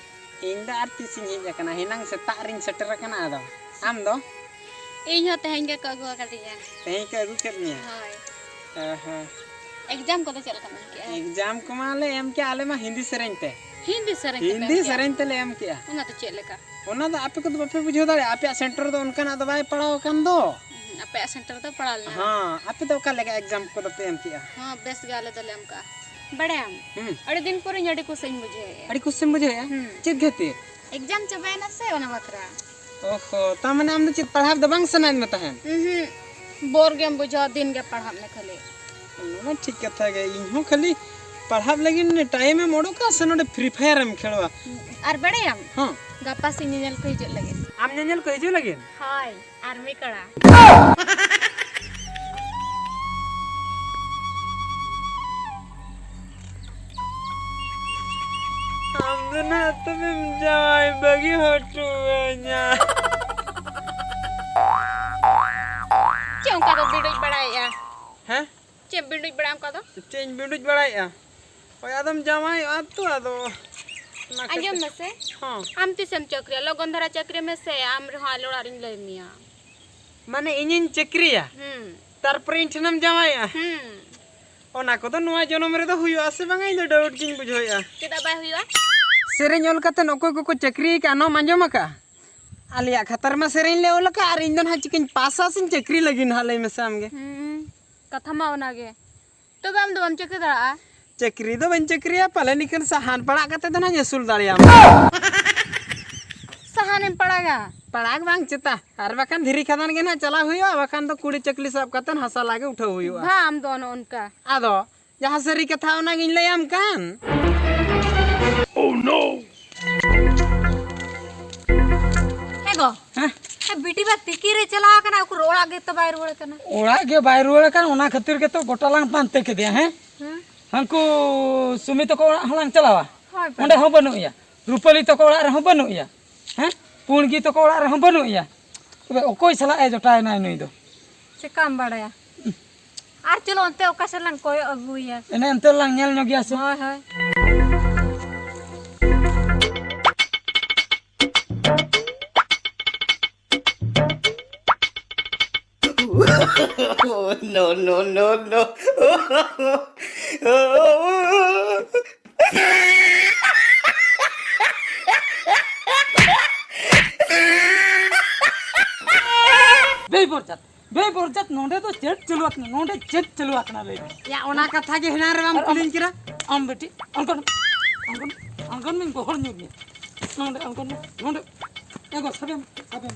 ᱤᱧ ᱫᱚ ᱟᱨ ᱛᱤᱥᱤᱧ ᱦᱮᱡ ᱟᱠᱟᱱᱟ, ᱮᱱᱟᱝ ᱥᱮᱛᱟᱜ ᱨᱤᱧ ᱥᱮᱴᱮᱨ ᱟᱠᱟᱱᱟ᱾ ᱟᱫᱚ ᱟᱢ ᱫᱚ? ᱤᱧ ᱦᱚᱸ ᱛᱮᱦᱮᱧ ᱜᱮᱠᱚ ᱟᱹᱜᱩ ᱟᱠᱟᱫᱤᱧᱟ᱾ ᱛᱮᱦᱮᱧ ᱠᱚ ᱟᱹᱜᱩ ᱠᱮᱫ ᱢᱮᱭᱟ? ᱦᱳᱭ᱾ ᱚ ᱦᱚᱸ᱾ ᱮᱠᱡᱟᱢ ᱠᱚᱫᱚ ᱪᱮᱫ ᱞᱮᱠᱟᱢ ᱮᱢ ᱠᱮᱜᱼᱟ? ᱮᱠᱡᱟᱢ ᱠᱚᱢᱟ ᱞᱮ ᱮᱢ ᱠᱮᱜᱼᱟ, ᱟᱞᱮ ᱢᱟ ᱦᱤᱱᱫᱤ ᱥᱮᱨᱮᱧ ᱛᱮ᱾ ᱦᱤᱱᱫᱤ ᱥᱮᱨᱮᱧ ᱛᱮᱯᱮ ᱮᱢ ᱦᱤᱱᱫᱤ ᱠᱮᱜᱼᱟ? ᱥᱮᱨᱮᱧ ᱛᱮᱞᱮ ᱮᱢ ᱠᱮᱜᱼᱟ᱾ ᱚᱱᱟ ᱫᱚ ᱪᱮᱫ ᱞᱮᱠᱟ? ᱚᱱᱟ ᱫᱚ ᱟᱯᱮ ᱠᱚᱫᱚ ᱵᱟᱯᱮ ᱵᱩᱡᱷᱟᱹᱣ ᱫᱟᱲᱮᱭᱟᱜᱼᱟ, ᱟᱯᱮᱭᱟᱜ ᱥᱮᱱᱴᱟᱨ ᱫᱚ ᱚᱱᱠᱟᱱᱟᱜ ᱫᱚ ᱵᱟᱭ ᱯᱟᱲᱟᱣ ᱟᱠᱟᱱ ᱫᱚ᱾ ᱦᱩᱸ᱾ ᱟᱯᱮᱭᱟᱜ ᱥᱮᱱᱴᱟᱨ ᱫᱚ ᱯᱟᱲᱟᱣ ᱞᱮᱱᱟ᱾ ᱦᱚᱸ, ᱟᱯᱮ ᱫᱚ ᱚᱠᱟ ᱞᱮᱠᱟ ᱮᱠᱡᱟᱢ ᱠᱚᱫᱚ ᱯᱮ ᱮᱢ ᱠᱮᱜᱼᱟ? ᱦᱚᱸ, ᱵᱮᱥ ᱜᱮ ᱟᱞᱮ ᱫᱚᱞᱮ ᱮᱢ ᱠᱟᱜᱼᱟ᱾ ᱵᱟᱲᱟᱭᱟᱢ, ᱦᱩᱸ᱾ ᱟᱹᱰᱤ ᱫᱤᱱ ᱯᱚᱨᱮᱧ ᱟᱹᱰᱤ ᱠᱩᱥᱤᱧ ᱵᱩᱡᱷᱟᱹᱣᱮᱫᱼᱟ᱾ ᱟᱹᱰᱤ ᱠᱩᱥᱤᱢ ᱵᱩᱡᱷᱟᱹᱣᱮᱫᱼᱟ? ᱦᱩᱸ᱾ ᱪᱮᱫ ᱠᱷᱟᱹᱛᱤᱨ? ᱮᱠᱡᱟᱢ ᱪᱟᱵᱟᱭᱮᱱᱟ ᱥᱮ, ᱚᱱᱟ ᱵᱟᱠᱷᱨᱟ᱾ ᱚᱦᱚ, ᱛᱟ ᱢᱟᱱᱮ ᱟᱢ ᱫᱚ ᱪᱮᱫ ᱯᱟᱲᱦᱟᱣ ᱫᱚ ᱵᱟᱝ ᱥᱟᱱᱟᱭᱮᱫ ᱢᱮ ᱛᱟᱦᱮᱸᱫ? ᱩᱦᱩᱸ, ᱵᱳᱨ ᱜᱮᱢ ᱵᱩᱡᱷᱟᱹᱣᱟ, ᱫᱤᱱ ᱜᱮ ᱯᱟᱲᱦᱟᱜ ᱢᱮ ᱠᱷᱟᱹᱞᱤ᱾ ᱚᱱᱟ ᱢᱟ ᱴᱷᱤᱠ ᱠᱟᱛᱷᱟ ᱜᱮ, ᱤᱧ ᱦᱚᱸ ᱠᱷᱟᱹᱞᱤ ᱯᱟᱲᱦᱟᱜ ᱞᱟᱹᱜᱤᱫ ᱴᱟᱭᱤᱢ ᱮᱢ ᱚᱰᱚᱠᱟ ᱥᱮ ᱱᱚᱰᱮ ᱯᱷᱨᱤ ᱯᱷᱟᱭᱟᱨ ᱮᱢ ᱠᱷᱮᱞᱣᱟ? ᱟᱨ ᱵᱟᱲᱟᱭᱟᱢ? ᱦᱚᱸ᱾ ᱜᱟᱯᱟ ᱥᱮᱫ ᱧᱮᱧᱮᱞ ᱠᱚ ᱦᱤᱡᱩᱜ ᱞᱟᱹᱜᱤᱫ᱾ ᱟᱢ ᱧᱮᱧᱮᱞ ᱠᱚ ᱦᱤᱡᱩᱜ ᱞᱟᱹᱜᱤᱫ? ᱦᱳᱭ, ᱟᱨᱢᱤ ᱠᱚᱲᱟ᱾ ᱟᱢ ᱫᱚ ᱱᱟᱜ ᱛᱚᱵᱮᱢ ᱡᱟᱶᱟᱭ ᱵᱟᱹᱜᱤ ᱦᱚᱴᱚᱣᱟᱹᱧᱟ᱾ ᱪᱮᱫ ᱚᱱᱠᱟ ᱫᱚ ᱵᱤᱰᱩᱡ ᱵᱟᱲᱟᱭᱮᱫᱼᱟ? ᱦᱮᱸ? ᱪᱮᱫ ᱵᱤᱰᱩᱡ ᱵᱟᱲᱟᱭ ᱚᱱᱠᱟ ᱫᱚ? ᱪᱮᱫ ᱤᱧ ᱵᱤᱰᱩᱡ ᱵᱟᱲᱟᱭᱮᱫᱼᱟ? ᱦᱳᱭ, ᱟᱫᱚᱢ ᱡᱟᱶᱟᱭᱚᱜᱼᱟ ᱛᱚ, ᱟᱫᱚ ᱚᱱᱟ ᱠᱷᱟᱹᱛᱤᱨ᱾ ᱟᱸᱡᱚᱢ ᱢᱮᱥᱮ᱾ ᱦᱚᱸ᱾ ᱟᱢ ᱛᱤᱥᱮᱢ ᱪᱟᱹᱠᱨᱤᱭᱟ? ᱞᱚᱜᱚᱱ ᱫᱷᱟᱨᱟ ᱪᱟᱹᱠᱨᱤ ᱢᱮᱥᱮ, ᱟᱢ ᱨᱮᱦᱚᱸ ᱟᱞᱮ ᱚᱲᱟᱜ ᱨᱤᱧ ᱞᱟᱹᱭ ᱢᱮᱭᱟ᱾ ᱢᱟᱱᱮ ᱤᱧᱤᱧ ᱪᱟᱹᱠᱨᱤᱭᱟ? ᱦᱩᱸ᱾ ᱛᱟᱨᱯᱚᱨᱮ ᱤᱧ ᱴᱷᱮᱱᱮᱢ ᱡᱟᱶᱟᱭᱚᱜᱼᱟ? ᱦᱩᱸ᱾ ᱚᱱᱟ ᱠᱚᱫᱚ ᱱᱚᱣᱟ ᱡᱚᱱᱚᱢ ᱨᱮᱫᱚ ᱦᱩᱭᱩᱜᱼᱟ ᱥᱮ ᱵᱟᱝᱟ, ᱤᱧ ᱫᱚ ᱰᱟᱣᱩᱴ ᱜᱤᱧ ᱵᱩᱡᱷᱟᱹᱣᱮᱫᱼᱟ᱾ ᱪᱮᱫᱟᱜ ᱵᱟᱭ ᱦᱩᱭᱩᱜᱼᱟ? ᱥᱮᱨᱮᱧ ᱚᱞ ᱠᱟᱛᱮ ᱚᱠᱚᱭ ᱠᱚᱠᱚ ᱪᱟᱹᱠᱨᱤ ᱟᱠᱟᱫᱼᱟ, ᱱᱚᱣᱟᱢ ᱟᱸᱡᱚᱢ ᱟᱠᱟᱫᱼᱟ? ᱟᱞᱮᱭᱟᱜ ᱠᱷᱟᱛᱟᱨ ᱢᱟ ᱥᱮᱨᱮᱧ ᱞᱮ ᱚᱞ ᱟᱠᱟᱫᱼᱟ, ᱟᱨ ᱤᱧ ᱫᱚ ᱱᱟᱦᱟᱜ ᱪᱤᱠᱟᱹᱧ ᱯᱟᱥᱟ ᱥᱮᱧ ᱪᱟᱹᱠᱨᱤ ᱞᱟᱹᱜᱤᱫ ᱱᱟᱦᱟᱜ, ᱞᱟᱹᱭ ᱢᱮᱥᱮ ᱟᱢᱜᱮ᱾ ᱦᱩᱸ, ᱠᱟᱛᱷᱟ ᱢᱟ ᱚᱱᱟᱜᱮ᱾ ᱛᱚᱵᱮ ᱟᱢ ᱫᱚ ᱵᱟᱢ ᱪᱟᱹᱠᱨᱤ ᱫᱟᱲᱮᱭᱟᱜᱼᱟ? ᱪᱟᱹᱠᱨᱤ ᱫᱚ ᱵᱟᱹᱧ ᱪᱟᱹᱠᱨᱤᱭᱟ, ᱯᱟᱞᱮ ᱱᱤᱠᱷᱟᱹᱱ ᱥᱟᱦᱟᱱ ᱯᱟᱲᱟᱜ ᱠᱟᱛᱮ ᱫᱚ ᱱᱟᱦᱟᱜ ᱤᱧ ᱟᱹᱥᱩᱞ ᱫᱟᱲᱮᱭᱟᱢᱟ᱾ ᱥᱟᱦᱟᱱᱮᱢ ᱯᱟᱲᱟᱜᱟ? ᱯᱟᱲᱟᱜ ᱵᱟᱝ ᱪᱮᱛᱟ, ᱟᱨ ᱵᱟᱠᱷᱟᱱ ᱫᱷᱤᱨᱤ ᱠᱷᱟᱫᱟᱱ ᱜᱮ ᱱᱟᱦᱟᱜ ᱪᱟᱞᱟᱣ ᱦᱩᱭᱩᱜᱼᱟ, ᱵᱟᱠᱷᱟᱱ ᱫᱚ ᱠᱩᱲᱤ ᱪᱟᱹᱠᱞᱤ ᱥᱟᱵ ᱠᱟᱛᱮ ᱦᱟᱥᱟ ᱞᱟᱜᱮ ᱩᱴᱷᱟᱹᱣ ᱦᱩᱭᱩᱜᱼᱟ᱾ ᱵᱷᱟ, ᱟᱢ ᱫᱚ ᱚᱱᱮ ᱚᱱᱠᱟ᱾ ᱟᱫᱚ ᱡᱟᱦᱟᱸ ᱥᱟᱹᱨᱤ ᱠᱟᱛᱷᱟ ᱚᱱᱟᱜᱤᱧ ᱞᱟᱹᱭᱟᱢ ᱠᱟᱱ᱾ ᱦᱮᱸ ᱜᱚ᱾ ᱦᱮᱸ? ᱦᱮᱸ, ᱵᱤᱴᱤ ᱵᱟ ᱛᱤᱠᱤ ᱨᱮ ᱪᱟᱞᱟᱣ ᱟᱠᱟᱱᱟ, ᱩᱠᱩᱨ ᱚᱲᱟᱜ ᱜᱮᱛᱚ ᱵᱟᱭ ᱨᱩᱣᱟᱹᱲ ᱠᱟᱱᱟ᱾ ᱚᱲᱟᱜ ᱜᱮ ᱵᱟᱭ ᱨᱩᱣᱟᱹᱲ ᱠᱟᱱ, ᱚᱱᱟ ᱠᱷᱟᱹᱛᱤᱨ ᱜᱮᱛᱚ ᱜᱚᱴᱟ ᱞᱟᱝ ᱯᱟᱱᱛᱮ ᱠᱮᱫᱮᱭᱟ, ᱦᱮᱸ? ᱦᱮᱸ᱾ ᱦᱟᱱᱠᱩ ᱥᱩᱢᱤ ᱛᱟᱠᱚ ᱚᱲᱟᱜ ᱦᱚᱸᱞᱟᱝ ᱪᱟᱞᱟᱣᱟ᱾ ᱦᱳᱭ, ᱚᱸᱰᱮ ᱦᱚᱸ ᱵᱟᱹᱱᱩᱜ ᱮᱭᱟ᱾ ᱨᱩᱯᱟᱹᱞᱤ ᱛᱟᱠᱚ ᱚᱲᱟᱜ ᱨᱮᱦᱚᱸ ᱵᱟᱹᱱᱩᱜ ᱮᱭᱟ᱾ ᱦᱮᱸ? ᱯᱩᱬᱜᱤ ᱛᱟᱠᱚ ᱚᱲᱟᱜ ᱨᱮᱦᱚᱸ ᱵᱟᱹᱱᱩᱜ ᱮᱭᱟ᱾ ᱛᱚᱵᱮ ᱚᱠᱚᱭ ᱥᱟᱞᱟᱜ ᱮ ᱡᱚᱴᱟᱣᱮᱱᱟᱭ ᱱᱩᱭ ᱫᱚ? ᱪᱮᱠᱟᱢ ᱵᱟᱲᱟᱭᱟ? ᱟᱨ ᱪᱚᱞᱚ ᱚᱱᱛᱮ ᱚᱠᱟ ᱥᱮᱫ ᱞᱟᱝ ᱠᱚᱭᱚᱜ ᱟᱹᱜᱩᱭᱟ᱾ ᱮᱱᱮ ᱮᱱᱛᱮ ᱞᱟᱝ ᱧᱮᱞ ᱧᱚᱜᱮᱭᱟ ᱥᱮ᱾ ᱦᱳᱭ, ᱦᱳᱭ᱾ No, no, no, no. ᱵᱮᱭ ᱵᱚᱨᱪᱟᱛ᱾ ᱵᱮ ᱵᱚᱨᱡᱟᱛ, ᱱᱚᱰᱮ ᱫᱚ ᱪᱮᱫ ᱪᱟᱹᱞᱩ ᱟᱠᱟᱱᱟ? ᱱᱚᱰᱮ ᱪᱮᱫ ᱪᱟᱹᱞᱩ ᱟᱠᱟᱱᱟ, ᱞᱟᱹᱭ ᱢᱮ? ᱭᱟ, ᱚᱱᱟ ᱠᱟᱛᱷᱟ ᱜᱮ ᱦᱮᱱᱟᱝ ᱨᱮ ᱵᱟᱢ ᱟᱨ ᱟᱢ ᱠᱩᱞᱤᱧ ᱠᱟᱱᱟ᱾ ᱟᱢ ᱵᱤᱴᱤ, ᱟᱬᱜᱚᱱ, ᱟᱬᱜᱚᱱ, ᱟᱬᱜᱚᱱ ᱢᱮᱧ ᱜᱚᱦᱚᱲ ᱧᱚᱜ ᱢᱮᱭᱟ᱾ ᱱᱚᱰᱮ ᱟᱬᱜᱚᱱ ᱢᱮ, ᱱᱚᱰᱮ᱾ ᱮ ᱜᱚ, ᱥᱟᱵᱮᱢ, ᱥᱟᱵᱮᱢ᱾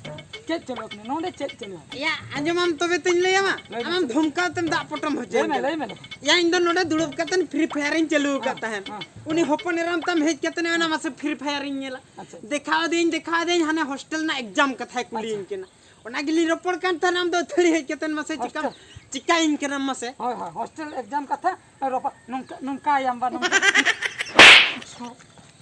ᱪᱮᱫ ᱪᱟᱹᱞᱩ ᱟᱠᱟᱱᱟ? ᱱᱚᱰᱮ ᱪᱮᱫ ᱪᱟᱹᱞᱩ ᱟᱠᱟᱱᱟ? ᱭᱟ, ᱟᱸᱡᱚᱢᱟᱢ ᱛᱚᱵᱮ ᱛᱚᱧ ᱞᱟᱹᱭᱟᱢᱟ᱾ ᱞᱟᱹᱭ ᱢᱮ᱾ ᱟᱢᱮᱢ ᱫᱷᱚᱢᱠᱟᱣ ᱛᱮᱢ ᱫᱟᱜ ᱯᱚᱴᱚᱢ ᱦᱚᱪᱚᱭᱮᱫ ᱞᱟᱹᱭ ᱢᱮ, ᱠᱟᱱᱟ᱾ ᱞᱟᱹᱭ ᱢᱮ, ᱞᱟᱹᱭ ᱢᱮ᱾ ᱭᱟ, ᱤᱧ ᱫᱚ ᱱᱚᱰᱮ ᱫᱩᱲᱩᱵ ᱠᱟᱛᱮ Free Fire ᱤᱧ ᱪᱟᱹᱞᱩ ᱟᱠᱟᱫ ᱦᱮᱸ, ᱛᱟᱦᱮᱸᱫ᱾ ᱦᱮᱸ᱾ ᱩᱱᱤ ᱦᱚᱯᱚᱱ ᱮᱨᱟᱢ ᱛᱟᱢ ᱦᱮᱡ ᱠᱟᱛᱮ ᱚᱱᱟ ᱢᱟᱥᱮ Free Fire ᱤᱧ ᱧᱮᱞᱟ᱾ ᱟᱪᱪᱷᱟ᱾ ᱫᱮᱠᱷᱟᱣ ᱟᱫᱤᱧ, ᱫᱮᱠᱷᱟᱣ ᱟᱫᱤᱧ, ᱦᱟᱱᱮ ᱦᱳᱥᱴᱮᱞ ᱨᱮᱱᱟᱜ exam ᱠᱟᱛᱷᱟᱭ ᱠᱩᱞᱤᱭᱤᱧ ᱟᱪᱪᱷᱟ᱾ ᱠᱟᱱᱟ᱾ ᱚᱱᱟ ᱜᱮᱞᱤᱧ ᱨᱚᱯᱚᱲ ᱠᱟᱱ ᱛᱟᱦᱮᱱᱟ, ᱟᱢ ᱫᱚ ᱟᱹᱛᱷᱟᱹᱲᱤ ᱦᱮᱡ ᱠᱟᱛᱮ ᱢᱟᱥᱮ ᱪᱤᱠᱟᱢ, ᱦᱳᱥᱴᱮᱞ᱾ ᱪᱤᱠᱟᱹᱧ ᱠᱟᱱᱟᱢ ᱢᱟᱥᱮ? ᱦᱳᱭ, ᱦᱳᱭ, ᱦᱳᱥᱴᱮᱞ exam ᱠᱟᱛᱷᱟ ᱨᱚᱯᱚᱲ, ᱱᱚᱝᱠᱟ, ᱱᱚᱝᱠᱟᱭᱟᱢ ᱵᱟ, ᱱᱚᱝᱠᱟ᱾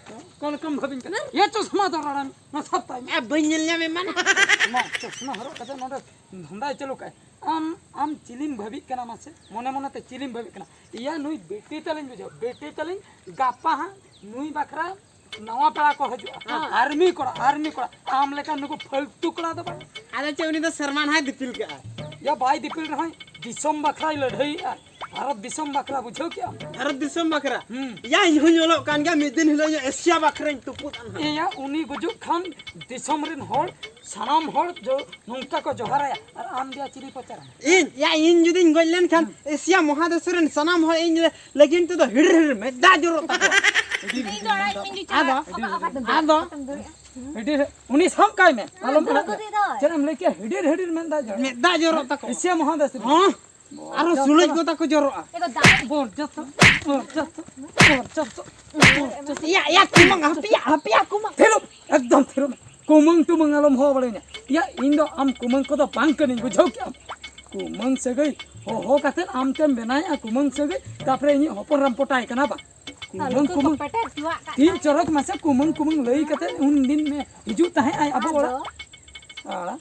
ᱚᱠᱟ ᱞᱮᱠᱟᱢ ᱵᱷᱟᱵᱤᱧ ᱠᱟᱱᱟ? ᱤᱭᱟᱹ ᱪᱚᱥᱢᱟ ᱫᱚ ᱨᱟᱲᱟᱝ, ᱱᱚᱣᱟ ᱥᱟᱵ ᱛᱟᱭ ᱢᱮ᱾ ᱮ, ᱵᱟᱹᱧ ᱧᱮᱞ ᱧᱟᱢᱮ ᱢᱟᱱᱮ᱾ ᱪᱚᱥᱢᱟ, ᱪᱚᱥᱢᱟ ᱦᱚᱨᱚᱜ ᱠᱟᱛᱮ ᱱᱚᱰᱮ ᱫᱷᱟᱱᱫᱟᱭ ᱪᱟᱹᱞᱩ ᱠᱟᱜᱼᱟ᱾ ᱟᱢ, ᱟᱢ ᱪᱤᱞᱤᱢ ᱵᱷᱟᱵᱤᱜ ᱠᱟᱱᱟ ᱢᱟᱥᱮ? ᱢᱚᱱᱮ ᱢᱚᱱᱮ ᱛᱮ ᱪᱤᱞᱤᱢ ᱵᱷᱟᱵᱤᱜ ᱠᱟᱱᱟ? ᱤᱭᱟᱹ ᱱᱩᱭ ᱵᱤᱴᱤ ᱛᱟᱹᱞᱤᱧ ᱵᱩᱡᱷᱟᱹᱣ, ᱵᱤᱴᱤ ᱛᱟᱹᱞᱤᱧ ᱜᱟᱯᱟ ᱦᱟᱸᱜ ᱱᱩᱭ ᱵᱟᱠᱷᱨᱟ ᱱᱟᱣᱟ ᱯᱮᱲᱟ ᱠᱚ ᱦᱤᱡᱩᱜᱼᱟ᱾ ᱦᱮᱸ᱾ ᱟᱨᱢᱤ ᱠᱚᱲᱟ, ᱟᱨᱢᱤ ᱠᱚᱲᱟ᱾ ᱟᱢ ᱞᱮᱠᱟ ᱱᱩᱠᱩ ᱯᱷᱟᱞᱛᱩ ᱠᱚᱲᱟ ᱫᱚ ᱵᱟᱝ᱾ ᱟᱫᱚ ᱪᱮᱫ, ᱩᱱᱤ ᱫᱚ ᱥᱮᱨᱢᱟ ᱱᱟᱦᱟᱭ ᱫᱤᱯᱤᱞ ᱠᱟᱜᱼᱟ᱾ ᱭᱟ, ᱵᱟᱭ ᱫᱤᱯᱤᱞ ᱨᱮᱦᱚᱸᱭ ᱫᱤᱥᱚᱢ ᱵᱟᱠᱷᱨᱟᱭ ᱞᱟᱹᱲᱦᱟᱹᱭᱮᱜᱼᱟ᱾ ᱵᱷᱟᱨᱚᱛ ᱫᱤᱥᱚᱢ ᱵᱟᱠᱷᱨᱟ, ᱵᱩᱡᱷᱟᱹᱣ ᱠᱮᱜᱼᱟᱢ? ᱵᱷᱟᱨᱚᱛ ᱫᱤᱥᱚᱢ ᱵᱟᱠᱷᱨᱟ? ᱦᱩᱸ᱾ ᱭᱟ, ᱤᱧ ᱦᱚᱸᱧ ᱚᱞᱚᱜ ᱠᱟᱱ ᱜᱮᱭᱟ, ᱢᱤᱫ ᱫᱤᱱ ᱦᱤᱞᱳᱜ ᱤᱧ ᱮᱥᱤᱭᱟ ᱵᱟᱠᱷᱨᱟᱧ ᱛᱩᱯᱩᱫ ᱟᱱ ᱦᱟᱸᱜ᱾ ᱮᱭᱟ, ᱩᱱᱤ ᱜᱩᱡᱩᱜ ᱠᱷᱟᱱ ᱫᱤᱥᱚᱢ ᱨᱮᱱ ᱦᱚᱲ, ᱥᱟᱱᱟᱢ ᱦᱚᱲ ᱡᱚ-, ᱱᱚᱝᱠᱟ ᱠᱚ ᱡᱚᱦᱟᱨᱟᱭᱟ, ᱟᱨ ᱟᱢ ᱫᱚᱭᱟ ᱪᱤᱞᱤ ᱯᱚᱪᱟᱨᱟᱢ? ᱤᱧ? ᱭᱟ, ᱤᱧ ᱡᱩᱫᱤᱧ ᱜᱚᱡ ᱞᱮᱱᱠᱷᱟᱱ ᱦᱩᱸ᱾ ᱮᱥᱤᱭᱟ ᱢᱚᱦᱟᱫᱮᱥ ᱨᱮᱱ ᱥᱟᱱᱟᱢ ᱦᱚᱲ ᱤᱧ ᱞᱟᱹ-, ᱞᱟᱹᱜᱤᱫ ᱛᱮᱫᱚ ᱦᱤᱲᱤᱨ ᱦᱤᱲᱤᱨ ᱢᱮᱫ ᱫᱟᱜ ᱡᱚᱨᱚᱜ ᱛᱟᱠᱚᱣᱟ᱾ ᱤᱧ ᱫᱚ ᱟᱲᱟᱜ ᱤᱧ ᱫᱚ ᱟᱫᱚ, ᱪᱟᱞᱟᱜ ᱟᱫᱚ, ᱦᱤᱰᱤᱨ, ᱩᱱᱤ ᱥᱟᱵ ᱠᱟᱭ ᱢᱮ, ᱟᱞᱚᱢ ᱫᱩᱲᱩᱵ ᱟᱲᱟᱜ᱾ ᱜᱚᱫᱮ ᱫᱚ᱾ ᱪᱮᱫ ᱮᱢ ᱞᱟᱹᱭ ᱠᱮᱜᱼᱟ? ᱦᱤᱰᱤᱨ ᱦᱤᱰᱤᱨ ᱢᱮᱫ ᱫᱟᱜ ᱡᱚᱨᱚᱜ᱾ ᱢᱮᱫ ᱫᱟᱜ ᱡᱚᱨᱚᱜ ᱛᱟᱠᱚ᱾ ᱮᱥᱤᱭᱟ ᱢᱚᱦᱟᱫᱮᱥ ᱨᱮ᱾ ᱦᱚᱸ, ᱟᱨᱚ ᱥᱩᱞᱟᱹᱡ ᱠᱚ ᱛᱟᱠᱚ ᱡᱚᱨᱚᱜᱼᱟ᱾ ᱮ ᱜᱚ, ᱫᱟᱜ᱾ ᱵᱚᱨᱡᱟᱛ, ᱵᱚᱨᱡᱟᱛ, ᱵᱚᱨᱡᱟᱛ, ᱵᱚᱨᱡᱟᱛ᱾ ᱭᱟ, ᱭᱟ, ᱠᱩᱢᱟᱝ, ᱦᱟᱯᱮᱭᱟ, ᱦᱟᱯᱮᱭᱟ, ᱠᱩᱢᱟᱝ᱾ ᱛᱷᱤᱨᱚᱜ, ᱮᱠᱫᱚᱢ ᱛᱷᱤᱨᱚᱜ ᱢᱮ᱾ ᱠᱩᱢᱟᱹᱝ ᱴᱩᱢᱟᱹᱝ ᱟᱞᱚᱢ ᱦᱚᱦᱚ ᱵᱟᱲᱟᱭᱤᱧᱟ᱾ ᱭᱟ, ᱤᱧ ᱫᱚ ᱟᱢ ᱠᱩᱢᱟᱹᱝ ᱠᱚᱫᱚ ᱵᱟᱝ ᱠᱟᱹᱱᱟᱹᱧ, ᱵᱩᱡᱷᱟᱹᱣ ᱠᱮᱜᱼᱟᱢ? ᱠᱩᱢᱟᱹᱝ ᱥᱟᱹᱜᱟᱹᱭ ᱦᱚᱦᱚ ᱠᱟᱛᱮᱫ ᱟᱢ ᱛᱮᱢ ᱵᱮᱱᱟᱣᱮᱜᱼᱟ ᱠᱩᱢᱟᱹᱝ ᱥᱟᱹᱜᱟᱹᱭ, ᱛᱟᱯᱚᱨᱮ ᱤᱧᱤᱡ ᱦᱚᱯᱚᱱ ᱮᱨᱟᱢ ᱯᱚᱴᱟᱭ ᱠᱟᱱᱟ ᱵᱟᱝ? ᱟᱨ ᱠᱩᱢᱟᱹᱝ, ᱱᱩᱠᱩ ᱠᱚ ᱠᱩᱢᱟᱹᱝ᱾ ᱯᱮᱴᱮᱨ ᱦᱚᱪᱚᱣᱟᱜ ᱠᱟᱱ ᱛᱤᱱ ᱛᱟᱦᱮᱸᱫ᱾ ᱪᱚᱨᱚᱠ ᱢᱟᱥᱮ ᱠᱩᱢᱟᱹᱝ, ᱠᱩᱢᱟᱹᱝ ᱞᱟᱹᱭ ᱠᱟᱛᱮᱫ ᱩᱱ ᱫᱤᱱ ᱢᱮ ᱦᱤᱡᱩᱜ ᱛᱟᱦᱮᱸᱫ ᱟᱭ ᱟᱵᱚ ᱟᱫᱚ? ᱚᱲᱟᱜ᱾ ᱟᱲᱟ,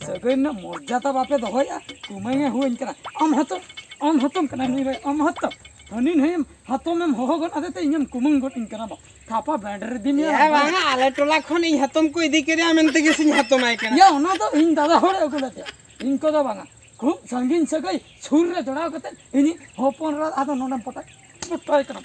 ᱥᱟᱹᱜᱟᱹᱭ ᱨᱮᱱᱟᱜ ᱢᱚᱨᱡᱟᱫᱟ ᱵᱟᱯᱮ ᱫᱚᱦᱚᱭᱮᱜᱼᱟ, ᱠᱩᱢᱟᱹᱝ ᱮ ᱦᱩᱭᱟᱹᱧ ᱠᱟᱱᱟ᱾ ᱟᱢ ᱦᱚᱸᱛᱚ, ᱟᱢ ᱦᱚᱸᱛᱚᱢ ᱠᱟᱱᱟ ᱱᱩᱭ ᱵᱷᱟᱭ, ᱟᱢ ᱦᱚᱸᱛᱚ᱾ ᱦᱟᱹᱱᱤ ᱱᱟᱹᱭᱮᱢ ᱦᱟᱛᱚᱢᱮᱢ ᱦᱚᱦᱚ ᱜᱚᱫ ᱟᱫᱮ ᱛᱮ ᱤᱧᱮᱢ ᱠᱩᱢᱟᱹᱝ ᱜᱚᱫ ᱤᱧ ᱠᱟᱱᱟ ᱵᱟ᱾ ᱛᱷᱟᱯᱟ ᱵᱮᱸᱰ ᱨᱮ ᱫᱤᱢ ᱮ ᱭᱟ ᱵᱟᱝᱟ, ᱟᱞᱮ ᱴᱚᱞᱟ ᱠᱷᱚᱱ ᱤᱧ ᱦᱟᱛᱚᱢ ᱠᱚ ᱤᱫᱤ ᱠᱮᱫᱮᱭᱟ ᱢᱮᱱᱛᱮ ᱜᱮ ᱥᱮᱧ ᱦᱟᱛᱚᱢᱟᱭ ᱠᱟᱱᱟ᱾ ᱭᱟ, ᱚᱱᱟ ᱫᱚ ᱤᱧ ᱫᱟᱫᱟ ᱦᱚᱲᱮ ᱟᱹᱜᱩ ᱞᱮᱫᱮᱭᱟ, ᱤᱧ ᱠᱚᱫᱚ ᱵᱟᱝᱟ᱾ ᱠᱷᱩᱵ ᱥᱟᱺᱜᱤᱧ ᱥᱟᱹᱜᱟᱹᱭ ᱥᱩᱨ ᱨᱮ ᱡᱚᱲᱟᱣ ᱠᱟᱛᱮ ᱤᱧᱤᱡ ᱦᱚᱯᱚᱱ ᱮᱨᱟ ᱟᱫᱚ ᱱᱚᱰᱮᱢ ᱯᱚᱴᱟᱭ, ᱯᱚᱴᱟᱭ ᱠᱟᱱᱟ᱾